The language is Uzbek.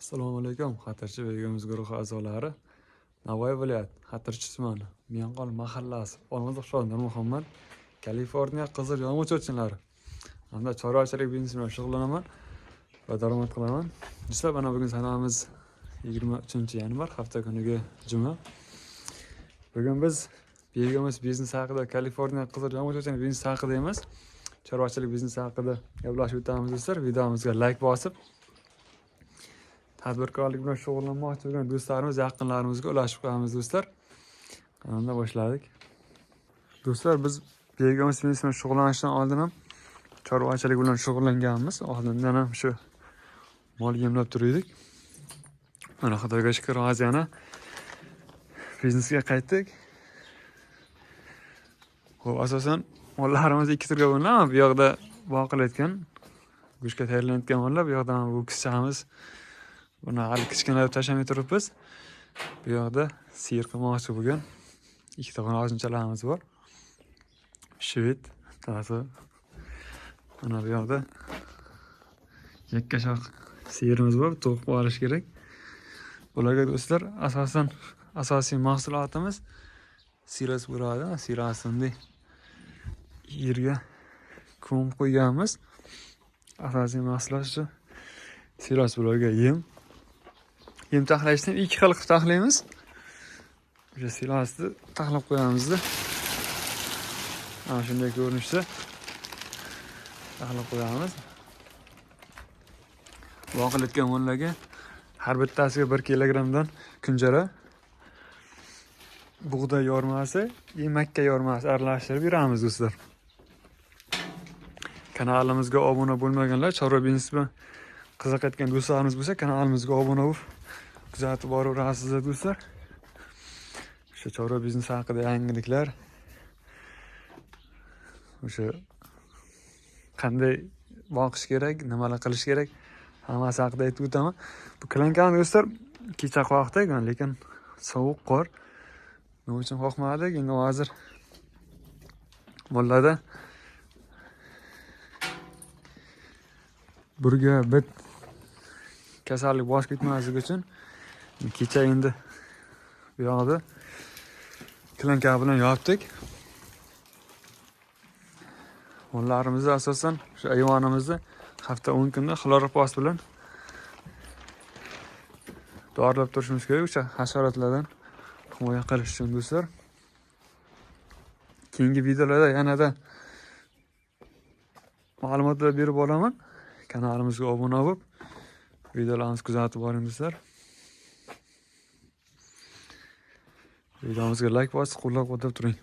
Assalomu alaykum, Xatirchi begimiz guruhi a'zolari. Navoiy viloyat, Xatirchi tumani, Miyanqol mahallasi, Olmaliq shahri Nurmuhammad, Kaliforniya qizil yomg'ir o'chinlari. Hamda chorvachilik biznesi bilan shug'ullanaman va daromad qilaman. Do'stlar, mana bugun sanamiz 23-yanvar, hafta kuniga juma. Bugun biz begimiz biznesi haqida, Kaliforniya qizil yomg'ir o'chinlari biznesi haqida emas, chorvachilik biznesi haqida gaplashib o'tamiz do'stlar. Videomizga like bosib, tadbirkorlik bilan shug'ullanmoqchi bo'lgan do'stlarimiz, yaqinlarimizga ulashib qo'yamiz do'stlar. Qanday boshladik? Do'stlar, biz begimiz biznesi bilan shug'ullanishdan oldin ham chorvachilik bilan shug'ullanganmiz. Oldindan ham shu mol yemlab turdik. Mana Xudoga shukr, hozir yana biznesga qaytdik. Xo'p, asosan mollarimiz ikki turga bo'linadi. Bu yoqda boqilayotgan, go'shtga tayyorlanayotgan mollar, bu yoqda bu qizchamiz. Buni hali kichkina deb tashlamay turibmiz. Bu yoqda siyir qilmoqchi bo'lgan ikkita xo'rozchalarimiz bor. Shved bittasi. Mana bu yoqda yakkashox siyirimiz bor, tug'ib olish kerak. Bularga do'stlar, asosan asosiy mahsulotimiz silos bo'ladi. Silosini yerga ko'mib qo'yganmiz. Asosiy mahsulot shu silos, bularga yem. Yem taxlashni ikki xil qilib taxlaymiz. O'sha silosni taxlab qo'yamizda. Mana shunday ko'rinishda taxlab qo'yamiz. Boqilayotgan mollarga har bittasiga 1 kilogrammdan kunjara, bug'doy yormasi, makka yormasi aralashtirib beramiz do'stlar. Kanalimizga obuna bo'lmaganlar, chorva biznesi bilan qiziqayotgan do'stlarimiz bo'lsa, kanalimizga obuna bo'lib kuzatib boraverasizlar do'stlar. O'sha chorva biznesi haqida yangiliklar, o'sha qanday boqish kerak, nimalar qilish kerak, hammasi haqida aytib o'taman. Bu klankani do'stlar kecha qoqdik, lekin sovuq, qor. Nima uchun qoqmadik? Endi hozir mollarda burga, bit kasallik bosib ketmasligi uchun kecha endi bu yoqda klanka bilan yopdik. Mollarimizni asosan shu ayvonimizni hafta 10 kunda xlorofos bilan dorilab turishimiz kerak, o'sha hasharotlardan himoya qilish uchun do'stlar. Keyingi videolarda yanada ma'lumotlar berib boraman. Kanalimizga obuna bo'lib, videolarimizni kuzatib boring do'stlar. Videomizga like bosib, qo'llab-quvvatlab turing.